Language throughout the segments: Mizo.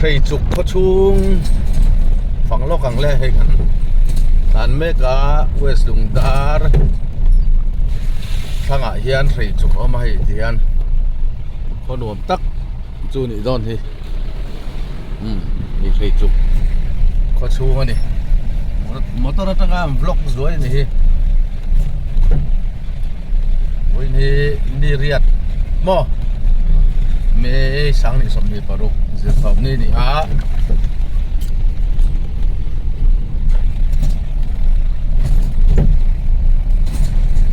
Hreichuk khaw chhung fang lawk ang le hei kan tlan mek a West Lungdar thlangah hian Hreichuk a awm a hei ti hian khaw nuam tak chu nih dawn hi umm hei Hreichuk khaw chhung a ni motor atanga an vlog zuai a ni hi vawiin hi ni riat maw May sang ni 26 zirtawp ni ni a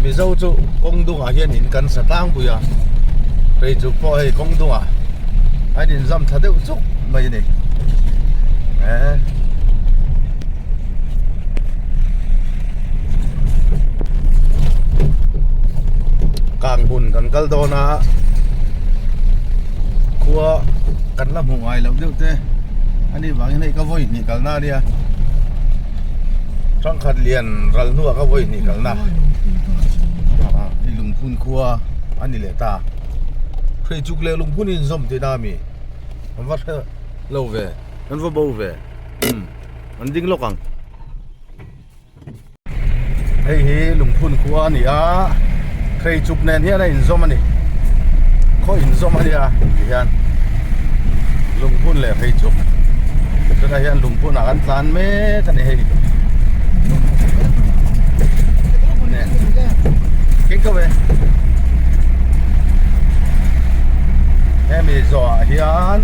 Mizo chu kawng dungah hian in kan sa tlangpui a hei chu pawh hei kawng dungah a in inzam tha deuh chuk mai a ni eh. Kang hmun kan kal dawn a khua kan la hmuh ngai loh deuh te ani vangin hei ka vawi hnih kalna a nia hrangkhat lian ral hnuah ka vawi hnih kalna hei lungphun khua a ni leh ta hreichuk leh lungphun inzawm tihna a mi an va hre lo ve an va bo ve umm. An ding lawk ang. Hei hi lungphun khua a ni a, Hreichuk nen hian a inzawm a ni. Khaw inzawm a nia ti hian lungphun leh Hreichuk. Tunah hian lungphunah kan tlan mek a ni hei. Keng ko ve. Hemi zawhah hian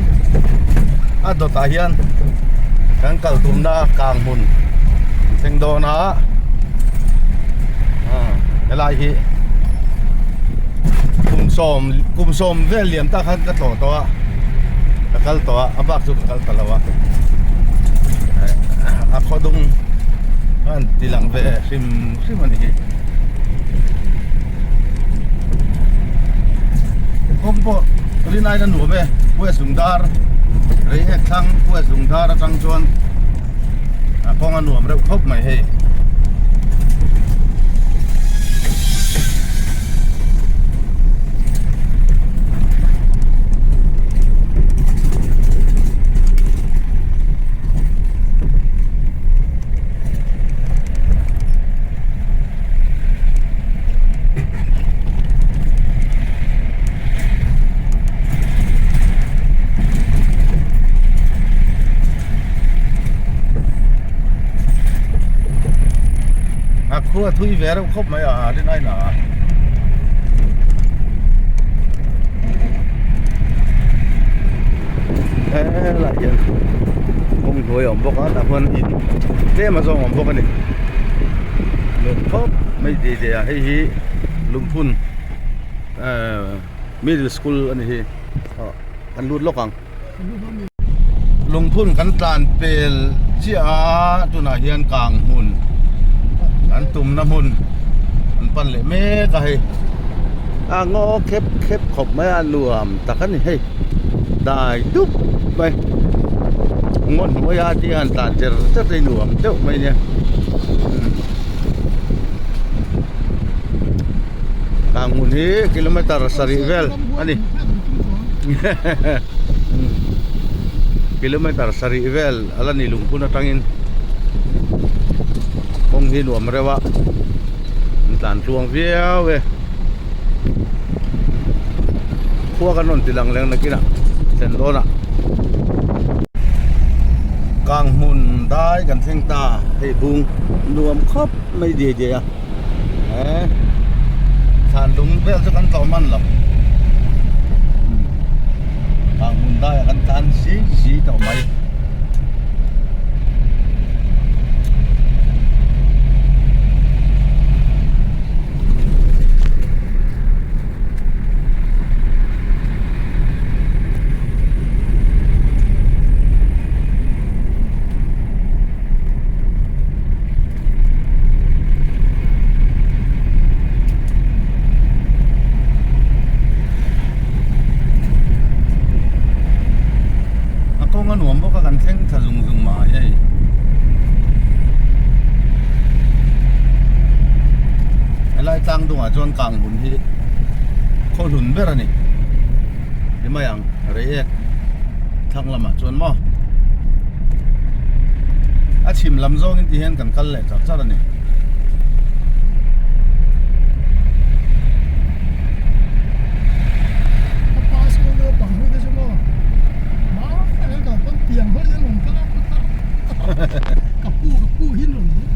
a dawtah hian kan kal tumna kang hmun thleng dawn a helai hi kum sawm kum sawm vel liam tak khan ka tlawh tawh a ka kal tawh a a bak chu ka kal ta lo a a khaw dung a han ti lang ve hrim hrim a ni hi kawng pawh rinai na nuam e west lungdar reiek thlang west lungdar atang chuan a kawng a nuam reuh khawp mai hei. A khua thui ve reuh khawp mai a rin aina a. Helai hian kawng hnuai a awm bawk a tah huan in tlem a zawng a awm bawk a ni nuam khawp mai dei dei a hei hi lungphun ehh middle school a ni hi aw kan lut lawk ang lungphun kan tlan pel chiah a tunah hian kang hmun an tumna hmun an pan leh mek a hei. A ngaw khep khep khawp mai a nuam tak a ni hei dai dup mai ngaw hnuai a ti han tlan cher cher te hi nuam deuh mai nia tah hmun hi kilometer sarih vel a ni kilometer sarih vel a la ni lungphun atangin kawng hi nuam reuh a. An tlan tluang viau e khua kan rawn ti lang leng nakinah thlen dawnah kang hmun dai kan thleng ta hei bung nuam khawp mai diai diai a eh thlan lung vel chu kan tlawh hman lo kang hmun daiah kan tlan zi zi tawh mai. A kawng a nuam bawk a kan thleng thla zung zung mai hei. Helai tlang dungah chuan kang hmun hi khaw hlun ber a ni. Ti mai ang reiek thlang lamah chuan maw. chhim lam zawngin ti hian kan kal leh char char a ni. Ka pa school naupang hu te chu maw mahni an kal pawn piang hawlh in an rawn kal a ka pu ka pu hi an rawn duh.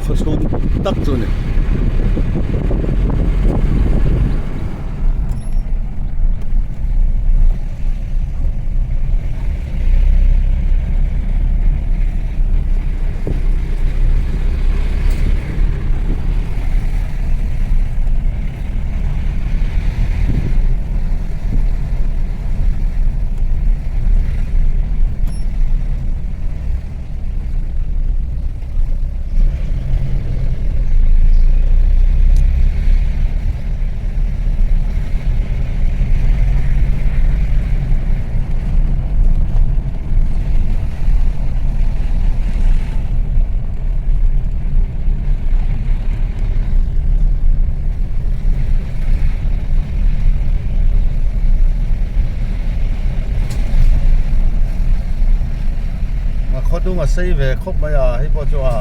Khaw chhung tak chu a ni. A khaw dung a sei ve khawp mai a hei pawh chu a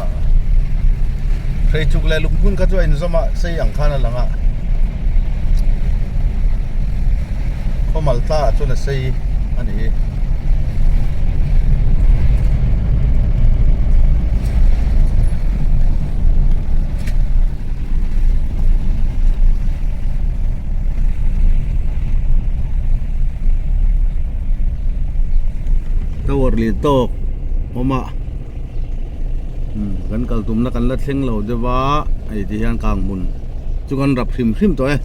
hreichuk leh lunghmun kha chu a inzawm a sei ang khan a lang a khaw mal tla ah chuan a sei a ni hi. Tower lian tawk awm a kan kal tumna kan la thleng lo deuh a hei ti hian kang hmun chu kan rap hrim hrim tawh e.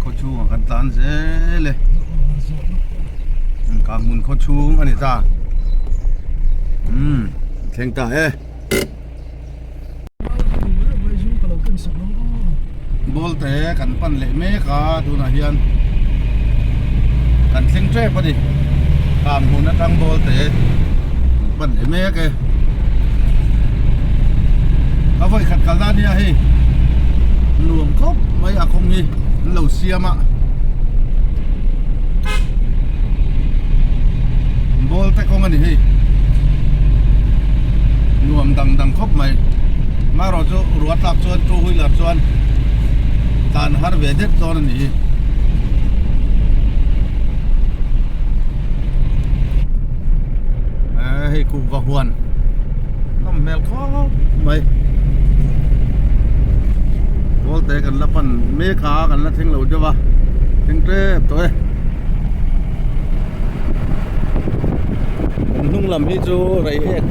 Khaw chhungah kan tlan zel e kang hmun khaw chhung a ni ta umm thleng ta e. Ball te kan pan leh mek a tunah hian kan thleng tep a ni kang hmun atang ball te kan pan leh mek e a vawi khat kal dan nia hei nuam khawp mai a kawng hi an lo siam a ball te kawng a ni hei nuam dang dang khawp mai marawh chu ruah tlak chuan two wheeler chuan tlan har ve det dawn a ni hi. Hei kuhva huan nawm hmel khawp mai ball te kan la pan mek a kan la thleng lo deuh a thleng tep tawh e kan hnung lam hi chu rei ek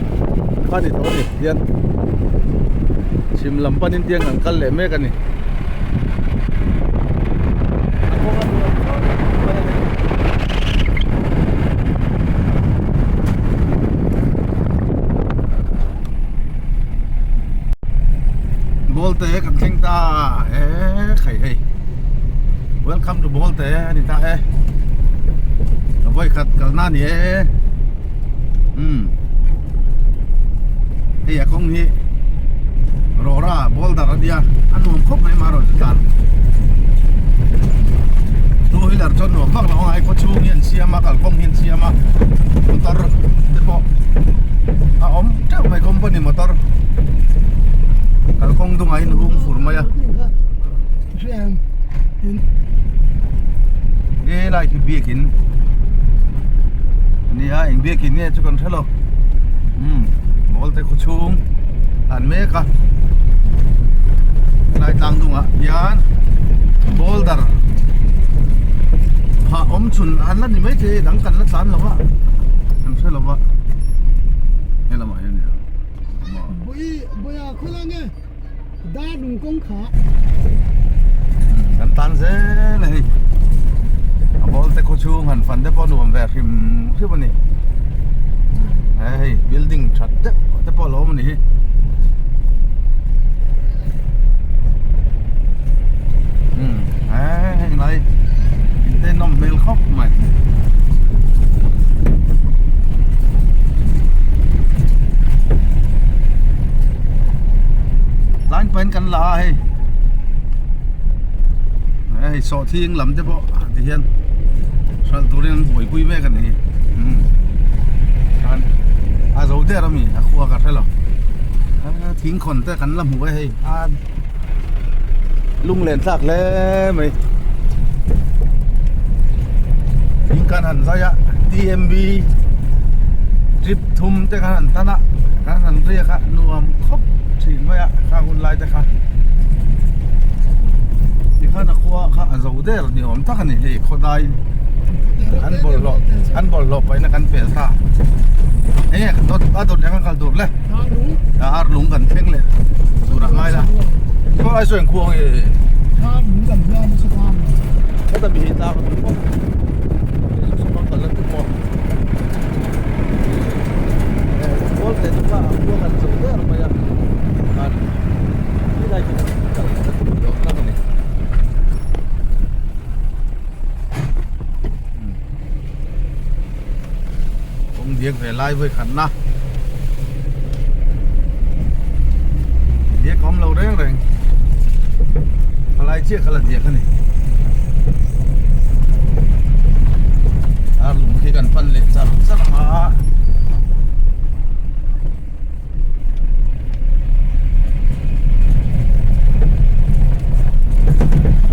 kha ni tawh a ni tian chhim lam panin tiang kan kal leh mek a ni. Ball te kan thleng ta e khai hei welcome to ball te ani ta e a vawi khat kalna ani e umm hei a kawng hi rawra boulder ania a nuam khawp mai marawh chu tlan two wheeler chuan nuam vak lo ang a hei khawchhung hi an siam a kalkawng hi an siam a motor te pawh a awm teuh mai company motor kalkawng dungah hian hung fur mai a helai khi biakin ania eng biakin nge chu kan hre lo umm ball te khaw chhung an mek a helai tlang dungah hian boulder phah awm chhun an la ni maithei dang kan la tlan lo a kan hre lo va helamah hian a ni a. Dar lung kawng kha. Kan tan zel a hei. A ball te khaw chhung han fan te pawh nuam ve hrim hrim a ni. Hei building that deuh te pawh a lo awm a ni hi. tunah hi in te nawm hmel khawp mai. Line pahin kan la a hei hei sawhthing lam te pawh ti hian hralh turin an buaipui mek a ni a zo der ami a khua ka hre lo thingkhawn te kan la hmu e hei a lunglen thlak hle mai thing kan han zai a T_M_B trip thum te khan han tan a kan han riak a nuam khawp thin mai a khang hun lai te kha tikhan a khua kha a zo der ni awm tak a ni hei khawdai an bawlhhlawh an bawlhhlawh paihna kan pel ta enge a dawt leh kan kal tur le. Ar lung kan thleng leh tur a ngai la khaw ai saw engkhuang nge heta mi hi tlang a tum maw sawmang kal la tum maw ball te chu kha a khua kan zo der mai a khan helai khi kan kal la tum ni awm tak a ni. Kawng diak ve lai vawi khat na diak awm lo reng reng palai chiah kha la diak a ni ar lung khi kan pan leh char char ang a.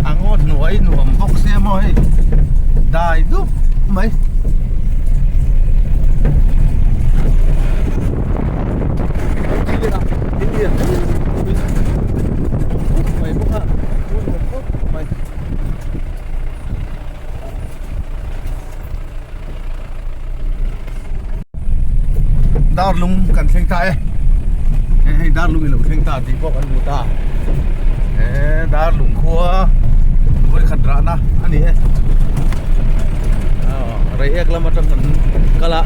A ngaw hnuai nuam bawk sia maw hei dai dup mai mai bawk a nuam khawp mai. Darlung kan thleng ta e hei darlung ilo thleng ta tih pawh kan hmu ta he darlung khua vawikhat rahna a ni e reiek lam atang kan kal a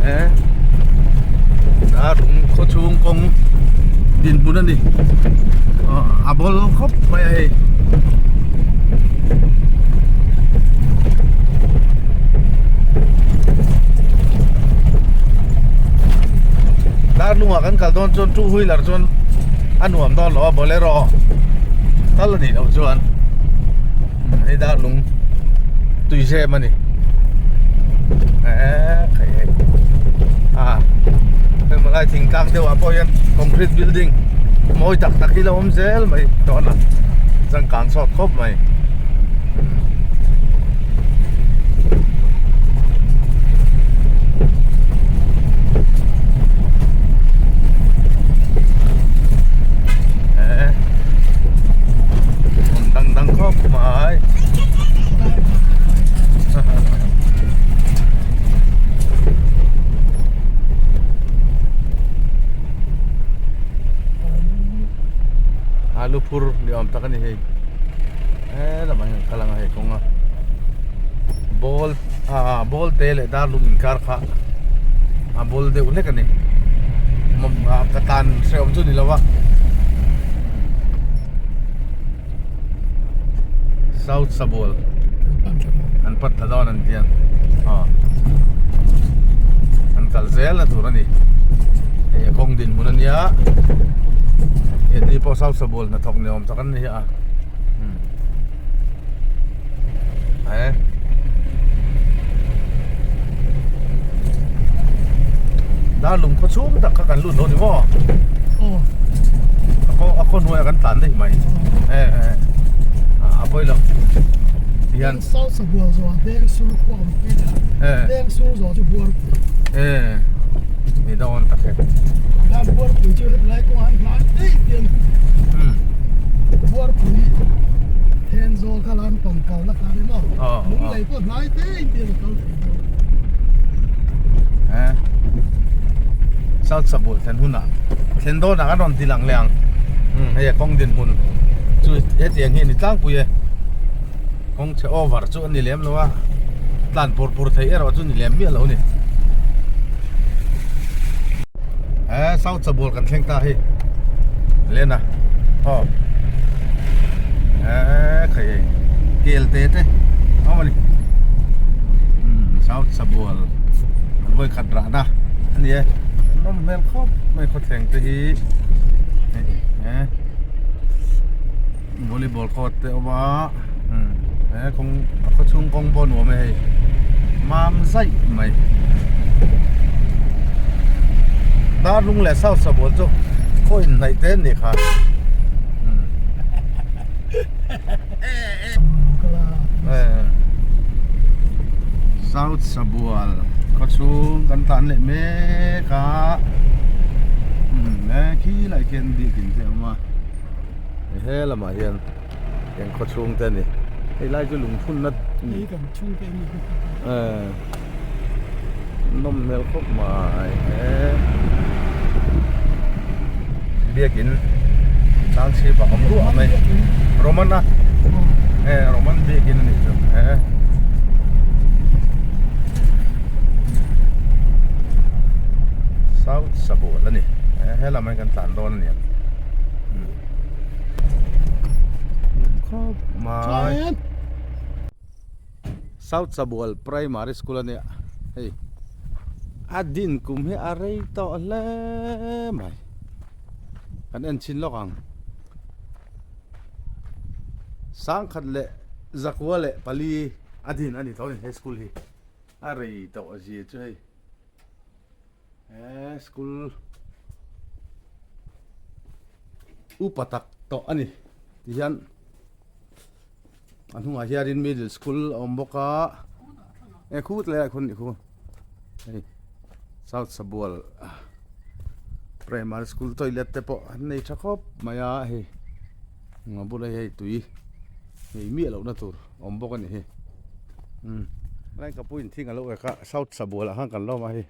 he darlung khaw chhung kawng dinhmun a ni a bawl khawp mai a hei. Darlungah kan kal dawn chuan two wheeler chuan a nuam dawn lo a bolero tal a nih loh chuan hei darlung tui zem a ni eee khai hei a heng lai thingtlang deuh ah pawh hian concrete building mawi tak tak hi lo awm zel mai dawn a changkang sawt khawp mai. Dang dang khawp mai. Alu phur ni awm tak a ni hei. He lamah hian kal anga hei kawng a ball ah ball te leh darlung inkar kha a ball deuh hlek a ni ka tan hrehawm chu ni lo a south sabol an pat thla dawn an tiang aw an kal zel na tur a ni hei a kawng dinhmun a nia heti pawh south sabol hnathawk ni awm tak an ni a. Darlung khaw chhung tak kha kan lut lo ni maw? A khaw a khaw hnuaiah kan tlan daih mai. E e a pawi lo. Tihian South Sabual zawh ah Dengsur khua awm phei leh a. Dengsur zawh chu Buarpui. E ni dawn tak e. Dan Buarpui chu lai kawngah an hlan daih tiang. Buarpui Thenzawl kha lan pang kal na kha ni maw Lunglei pawh hnai te in tiang a kal thei dawn. Eh South Sabul thlen hunah thlen dawnah kan rawn ti lang leh ang hei a kawng dinhmun chu hetiang hi a ni tlangpui e kawng chhe over chu a ni lem lo a tlan pur pur theih erawh chu ni lem miah lo a ni eh South Sabul kan thleng ta hei Lena aw eh khai hei kel te te a awm a ni umm south sabual an vawi khat rahna a ni e nawm hmel khawp mai khawthleng te hi hei he volleyball court te a awm a umm he kawng a khaw chhung kawng pawh a nuam e hei mam zaih mai darlung leh south sabual chu khaw inhnaih te an nih kha umm. South Sabual khaw chhung kan tlan leh mek a he khi lai khian biakin te a awm a he lamah hian eng khaw chhung te a ni hei lai chu lungphun na nawm hmel khawp mai he biakin tlang chhip a awm ruah mai Roman a e Roman biakin a nih chu he South Sabual a ni he lam ah hian kan tlan dawn a ni ang khawp mai. South Sabual Primary School a nia hei a din kum hi a rei tawh hle mai kan en chhin lawk ang sangkhat leh zakua leh pali a din a ni tawh a ni he school hi a rei tawh zia chu hei he school upa tak tawh a ni tihian. A hnungah hianin middle school a awm bawk a e khu tlaiah khawn nih khu hei south sabual primary school toilet te pawh an nei tha khawp mai a hei a bulah hian hei tui ngei miah lohna tur a awm bawk a ni hi umm helai ka pu in thing alo ek a south sabual ah khan kan lawm a hei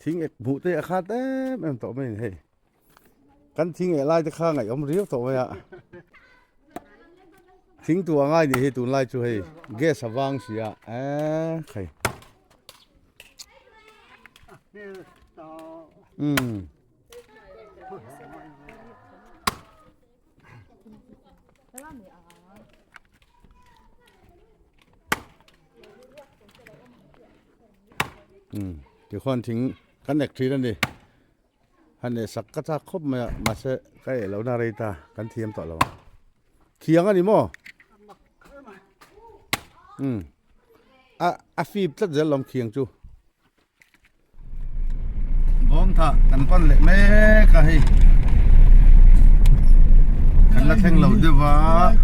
thing ek hmuh te a khat em em tawh mai a ni hei. Kan thing eh lai te kha ngaihawm riau tawh mai a. Thing tu a ngai nih hi tunlai chu hei gas a vang si a eee khai. Umm. Umm tikhuan thing kan ek thin a ni. Han leh sak ka chak khawp mai a mahse ka eh lohna rei ta kan thiam tawh lo ang thiang a ni maw umm a a fip tlat zel lawm khiang chu bawm tha kan pan leh mek a hei kan la thleng lo deuh va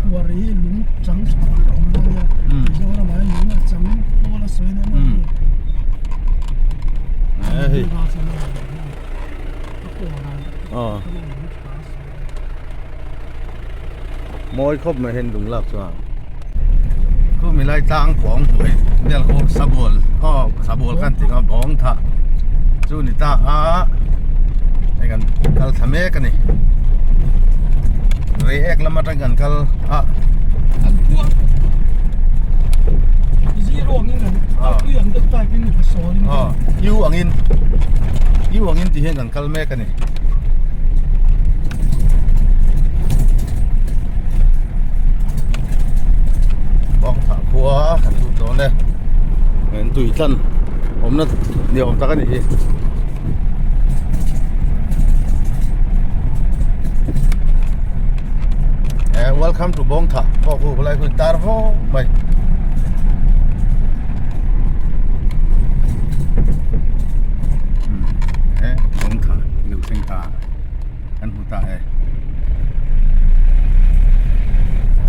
kuar hi lung chang tha ber awm dawn nia Mizoramah hian lung a chang pawl a sawi nen a ni Mawi khawp mai hian lung lak chuan khu mi lai tlang kawng hnuai vel khu sabual aw sabual khan tih kha bawng thah chu ni ta a hei kan kal thla mek a ni reiek lam atang kan kal a. Zero angin kan pui ang deuh type in ka sawn in aw U angin U angin ti hian kan kal mek a ni bawng thah khua kan lut dawn e an tui tlan awmna ni awm tak a ni hi Eh, welcome to Bong Tha. Pawh khu lai khu tar vo mai. Eh, Bong Tha, Liu Seng Tha. Kan hmu ta e.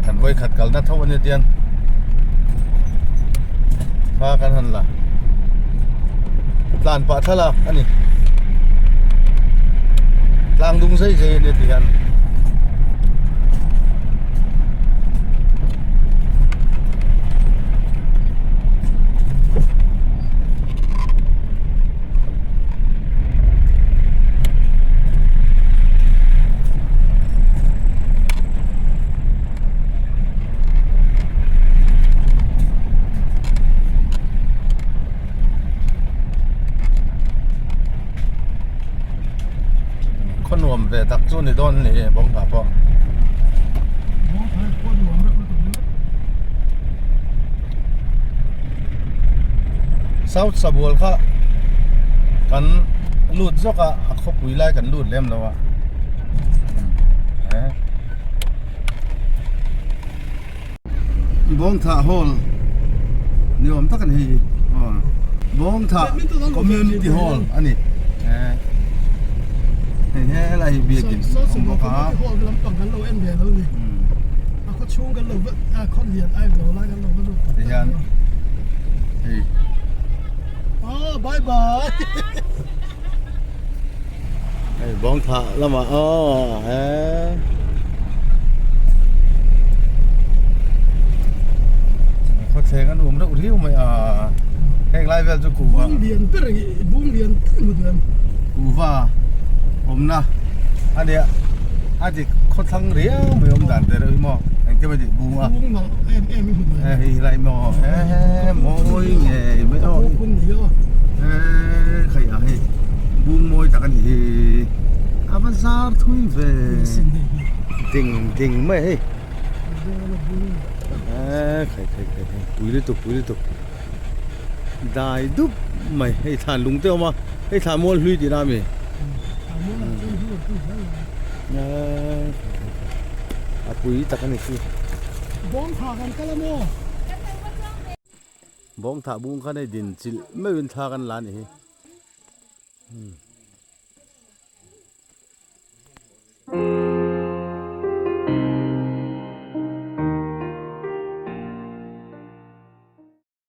Kan voi khat kal na tho ani tian. Fa kan han la. Tlan pah thlalak ani. Tlang dung zai zai ani ti hian. Khaw nuam ve tak chu ni dawn ni bawng hna pawh. South Sabual kha kan lut zawk a a khawpui lai kan lut lem lo a Bawngthah Hall ni awm tak a ni hei aw Bawngthah Community Hall a ni hei helai hi biakin a awm bawk a. Tihian hei Bye bye. Hei bawngthah lamah aw he khawthleng an um reuh riau mai a heng lai vel chu kuhva bung lian ber bung lian ber mu duh em kuhva awmna a nia a dik khawthlang riau mai awm dan te reuh hi maw engtin mai tih bung a bung nalh em em hi mu duh em hei lai maw he mawi ngei mai aw he khai a hei bung mawi tak a ni hi a va zar thui ve ding ding mai hei he khai khai khai khai pui lutuk pui lutuk dai dup mai hei thlan lung te a awm a hei thlan mual hlui tihna a mi a pui tak a ni khi bawngthah bung khan hei din chilh meuhin thla kan la a ni hi.